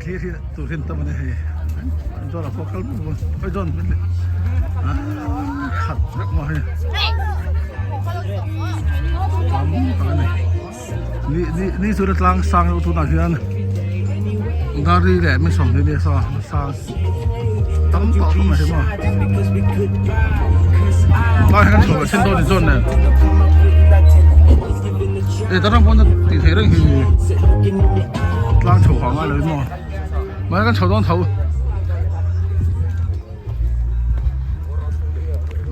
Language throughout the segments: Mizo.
thlir hi tur hi an tam a ni hei John a pawh kal bawk a oi John khat vek maw hei tam tak a ni ni ni ni chu tlang sang deuh tunah hian gari leh mi sawmhnih nia saw sang tam tawh khawp mai hi maw lai hian kan chho leh thin dawn a ni John nen. E tana pawn a tih theih reng hi tlang chho hah ngai lo in maw mahse kan chho dawn tho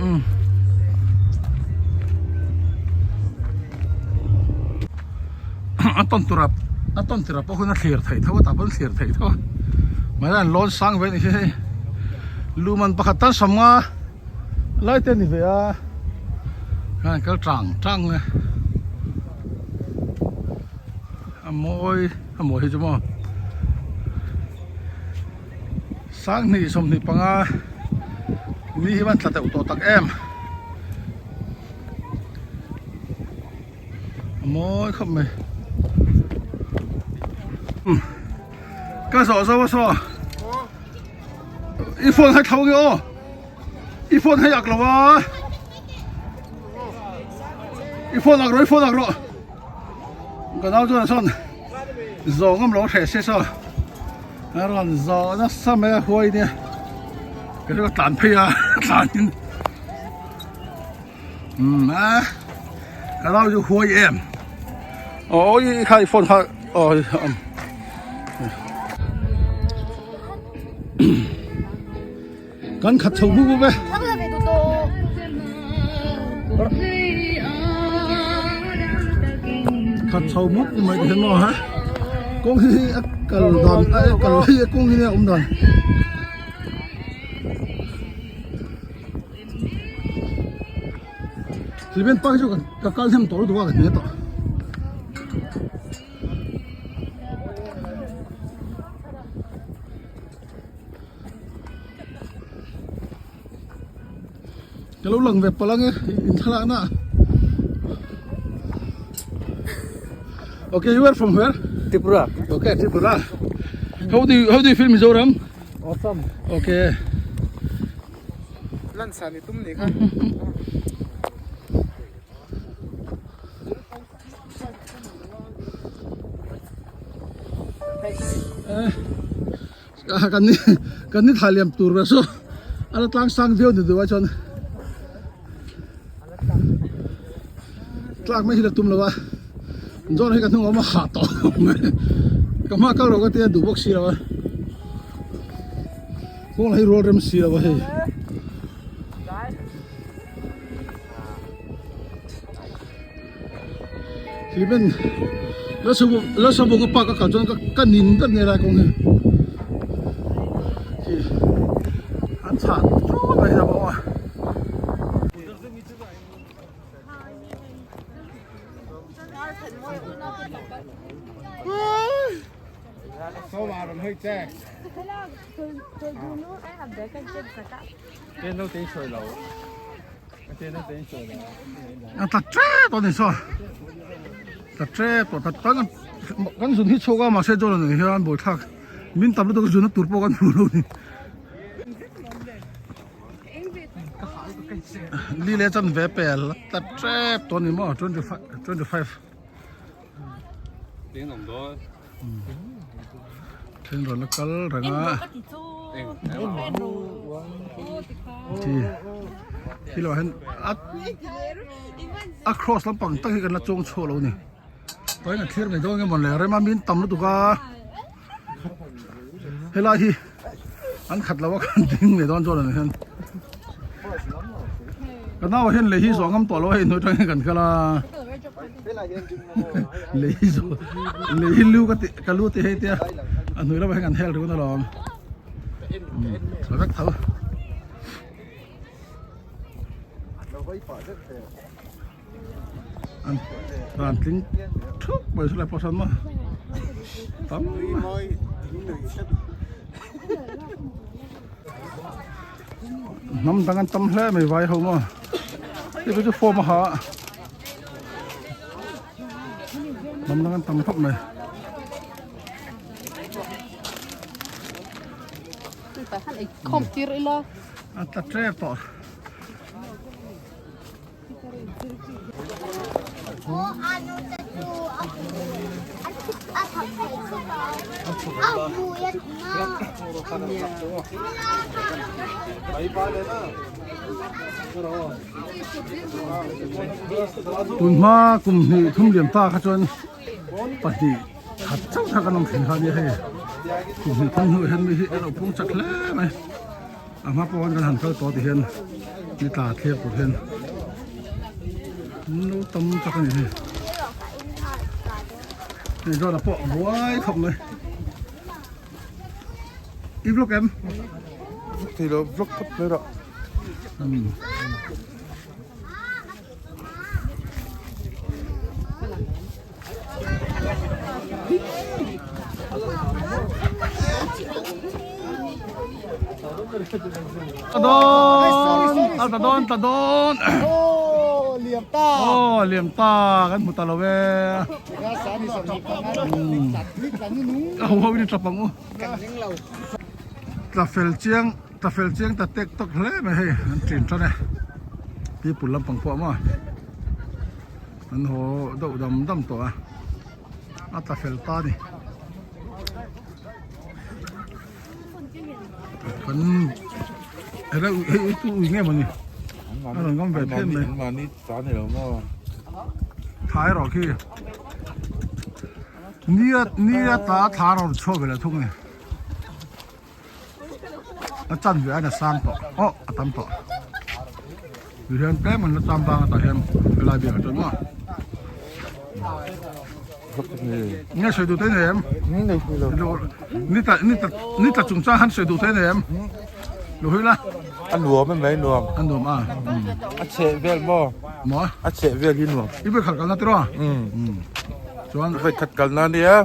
umm a tawn tur a a tawn tirah pawh khuan a thlir theih tho a tah pawn a thlir theih tho a mahse an lawn sang ve a ni hi hei luman pakhat tan sawmnga. Lai te a ni ve a khan kal tang tang le a mawi a mawi hi chu maw sanghnih 25 ni hi van tla deuh tawh tak em a mawi khawp mai ka zawh zo a saw i phone hai thlo nge aw. I phone hei ak lo a. I phone ak rawh, i phone ak rawh. Ka nau chuan sawn zawh ngam lo hreh se saw. A rawn zawh nasa mai a huai nia. Ka chu ka tlan phei a, tlan in. Um a. Ka nau chu huai em. Aw i kha i phone kha aw. Kan khat chho buk buk e. Khat chho mup mai te hian maw ha. Kawng hi a kal dan a kal hi a kawng hi nia awm dan. Hlimen park hi chu ka kal hnem tawh lutuk a ka hne tawh. Ka lo lang ve palh ang e in thlalak na Okay you are from where? Tripura. Okay Tripura. How do you, how do you feel Mizoram? Awesome. Okay. Lan san i tum ni kha. Kan ni kan ni thla liam tur ber chu a la tlang sang viau ni duh ai chuan tlak mai hi la tum lo a zawn hi ka hnung awm a hah tawh mai ka hma kal rawh ka tia duh bawk si lo a kawng lah hi rual rem si lo a hei. Hlimen Lalsavunga park a kal chuan ka nin ber nia lai kawng hi khi an chhah tawp mai hian a awm a. A tla tep a ni saw tla tep tawh tla kan kan zun hi chhuak a mahse chuan an hian buaithlak min tam lutuk zun na tur pawh kan hmu lo ni li leh chan ve pel tla tep tawh a ni maw 25 25 Then rawn la kal reng a chi khi lo hian a a cross lampang tak hi kan la chuang chhuak lo a ni tawhin a thlir mai dawn nge mawn le rema min tam lutuk a helai hi an khat lo a kan ding leh dawn chuan ah hian ka nau ah hian lei hi zawh ngam tawh lo a hei hnuai atang hian kan kal a. Lei zo lei hi lu ka ti ka lu ti hei tia a hnui lamah hian kan hel run alawm tha vek tho an ran tling thup mai saw lai pawh sawn maw tam hnam dang an tam hle mai vai ho maw hei chu form a ha a. Hnam dang an tam khawp mai. A tla tep tawh. Tunhma kum hnih thum liam ta kha chuan pahnih khat chauh kha kan awm thin kha nia hei kum hnih thum hnuah hian mi hi a lo pung chak hle mai. A hma pawh kan han kal tawh ti hian ni tla thlir tur hian an lo tam tak a ni hei hei zawt ah pawh a buai khawp mai i vlog em vlog thei lo vlog phawt mai rawh umm. Tadawn a tadawn tadawn Oh liam ta Oh liam ta kan hmu ta lo e a ho ho in tap ang u tla fel chiang tla fel chiang ta tek tawk hle mai hei an ṭin ṭan e people lampang pawh maw. An haw deuh dam dam tawh a, a tla fel ta a ni. Kan helai hei ui tu ui nge mawni a rawn ngam ve phian mai. Mahni ta ni lo maw? Thla erawh khi nia nia tla thla rawn chhuak ve leh thung a ni. A chan ve a sang tawh aw a tam tawh ti hian tlem an la cham bang a tah hian helai biak ah chuan maw nge sawi duh te nei em ni tla ni tla ni tla chung chang han sawi duh te nei em lo hui la a nuam em mai nuam a nuam a a chheh vel maw maw a chheh vel hi nuam i vei khat kalna tiraw chuan vei khat kalna ania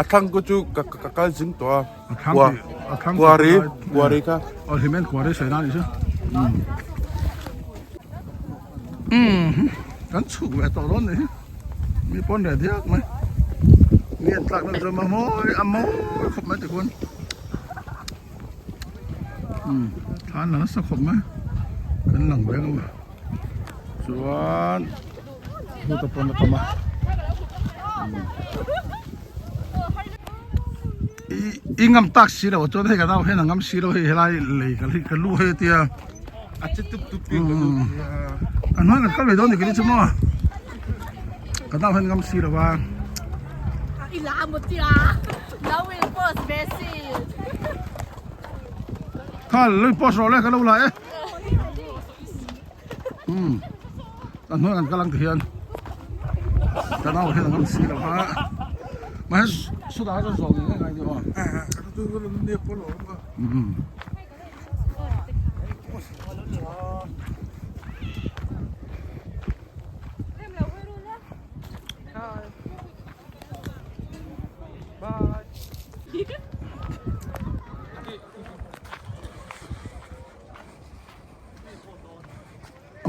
a thlang ku chu ka ka kal zing tawh a. A thlang tih a thlang tih Kuari kuari kha. Aw hlimen kuari sawi nan nih chu. Umm kan chhuk ve tawh dawn nih hi. Mi pawn reh diak mai. Mi an tlak na chuan a mawi a mawi khawp mai tikhuan. Umm thla an la nasa khawp mai. Kan lang ve ang a chuan huta pawn a tam a. I ngam tak si lo chuan hei ka nau hian a ngam si lo hei helai lei ka ka lu hei tia a che tup tup in ka lu a hnuai kan kal ve dawn ni ka ni chu maw ka nau hian ngam si lo va i la mu tia no will post ve si kha lui post rawh le ka lo la e um a hnuai kan kal ang ti hian ka nau hian a ngam si lo va mahse sawtah chuan zawng ngei ngai ni aw um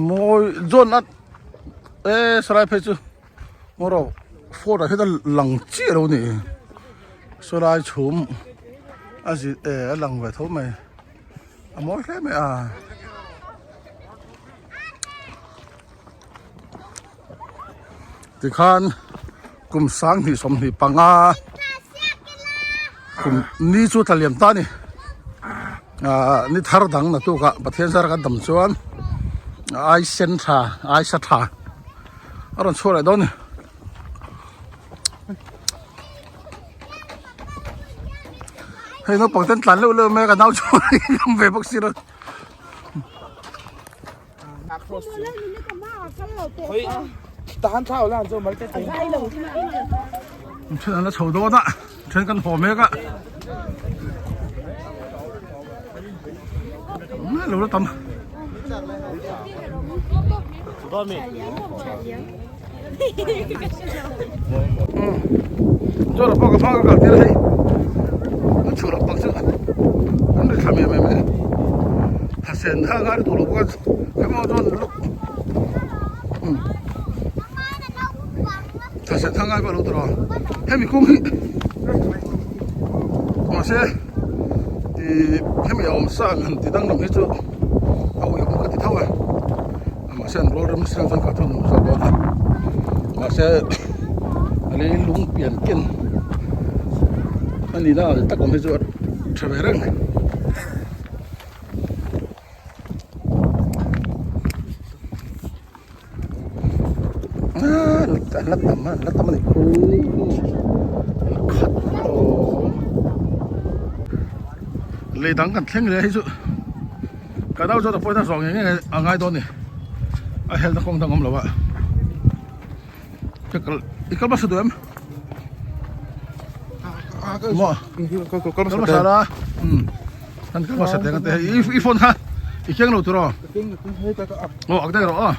Mawi zawn a e sarai phei chu maw rawh fort ah hian a lang chiah lo a ni sawlai chhum a zi e a lang ve tho mai a mawi hle mai a. Tikhan kum 20 25 kum ni chu tla liam ta a ni. Ahh ni thar dang na tuk ah Pathian zar kan dam chuan ai sen tha ai sa tha a rawn chhuak leh dawn a ni. Hei naupang ten tlan leuh leuh mai a ka nau chuan a inlam ve bawk si lo. Then an la chho dawn a then kan haw mek a lo la tam chuan a pawh ka hma ka kal tir a hei an chhuh loh pak chu an ri thla miah mai mai thasen kha ngai duh lo bawk a hema chuan luk thasen kha ngai pawh a lo tawh a hemi kawng hi mahse. Ti hemi a awm sa ang han ti danglam hi chu a uih awm ka ti tho a, mahse an rual rem siang chuan kah chuan a awm zawk dawn a, mahse a lei lung pian ken a nihna ang tak awm hi chu a tha ve reng. An la tam a an la tam a ni khat awm lei dang kan thleng leh hei chu ka nau chuan a pawina zawng ngei ngei a ngai dawn a ni a helna kawng dang awm lo a ka kal i kal hmasa duh em maw kal hmasa la kan kal hmasa teng ante hei i phone kha i keng lo tur aw aw ak daih rawh aw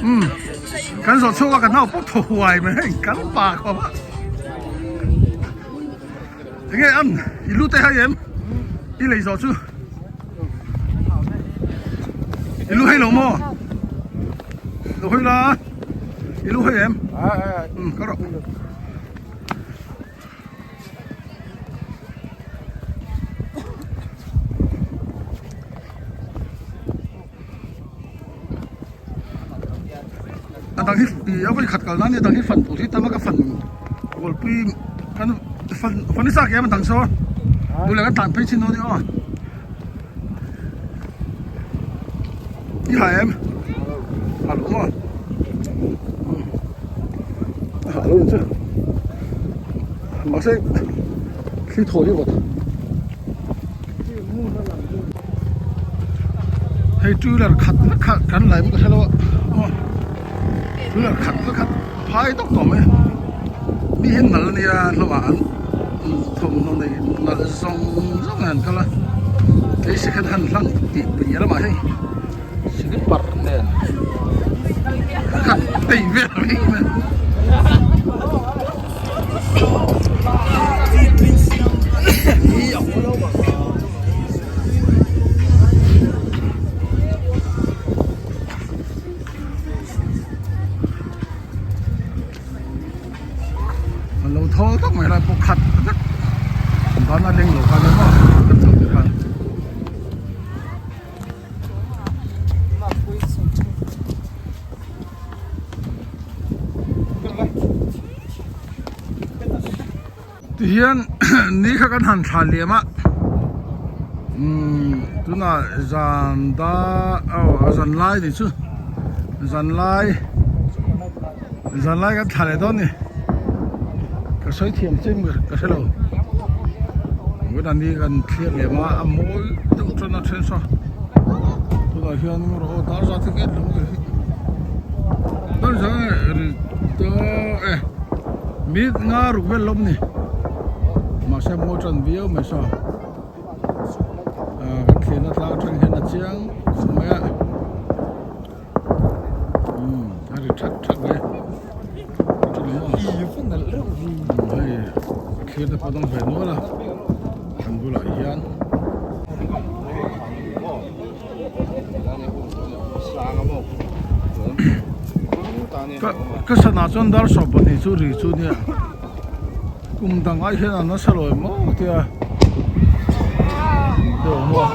Um kan zawh chhuak a kan nau pawh thaw huai mai hei kan pa khawp a enge an i lu te hai em i lei zawh chu i lu hei lo maw lo hawi la i lu hei em um ka rawh. A dang hi ih a vawi khat kal nan a dang hi fan tur hi tam a ka fan kualpui kan fan fan hi chak em a dang saw duh leh ka tlan phei chin dawn a ni aw i ha em ha lo maw a ha lo ni chu mahse thli thaw hi vawt hei two wheeler khat vek kha kan lai maw ka hre lo a aw two wheeler khat vek kha phai tawk tawh mai mi hi nal ania hlawmah an thawmhnaw nei nalh zawng zawng an kal a kei second hand hlang tih piah lamah hei slipper nen khat tei vel mai mai. A lo thawl tak mai lai pawh khat vek ban a leng lo khan emaw kan chho tir khan. Tihian ni kha kan han thla liam a umm tunah zan da aw a zan lai ni chu zan lai zan lai kan thla leh dawn a ni ka sawi thiam chin ka hre lo tunah ni kan thlir liam a a mawi deuh tan a then saw tunah hian rawh aw dar zat hi ka en lo mai hi dar zat ri tawh e. Mit nga ruk vel lawm ni mahse mawi tan viau mai saw ah kan thlirna tlang atang hian a chiang khawp mai a umm a ri that that mai hei a thlir te pawh dang ve nual a kan bulah hian. Ka sana chuan dar sawm pahnih chu ri chu nia kum dang ai hian a nasa lo em maw tia deuh maw.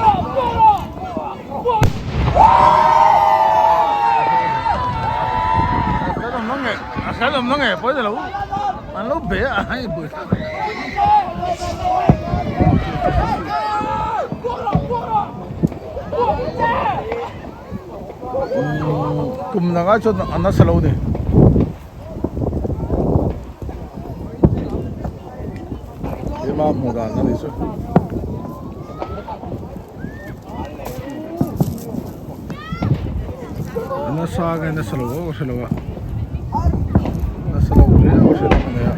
An lo be a hei bui thlak kum dang ai chuan a nasa lo a ni ema hmuh dan a ni chu a nasa nge nasa lo ka hre lo a nasa lo riau a hre lo a nia.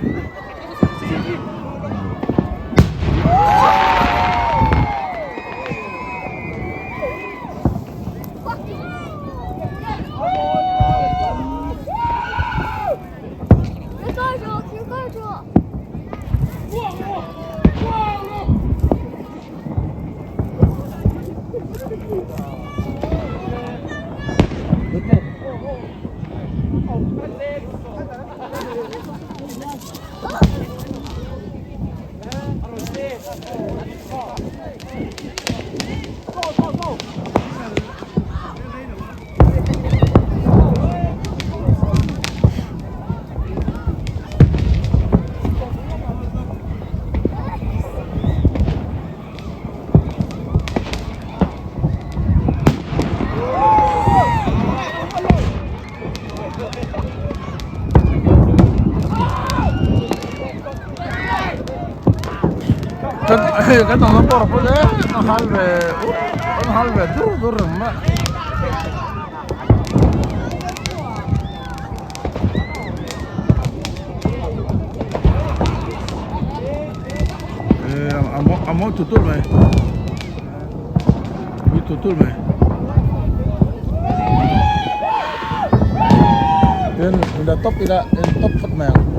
Kan hei kan awm na pawh pawh e a hal ve an hal ve dur dur reng mai. A mawi tut tut mai mawi tut tut mai tin in la top ila in top phawt mai ang.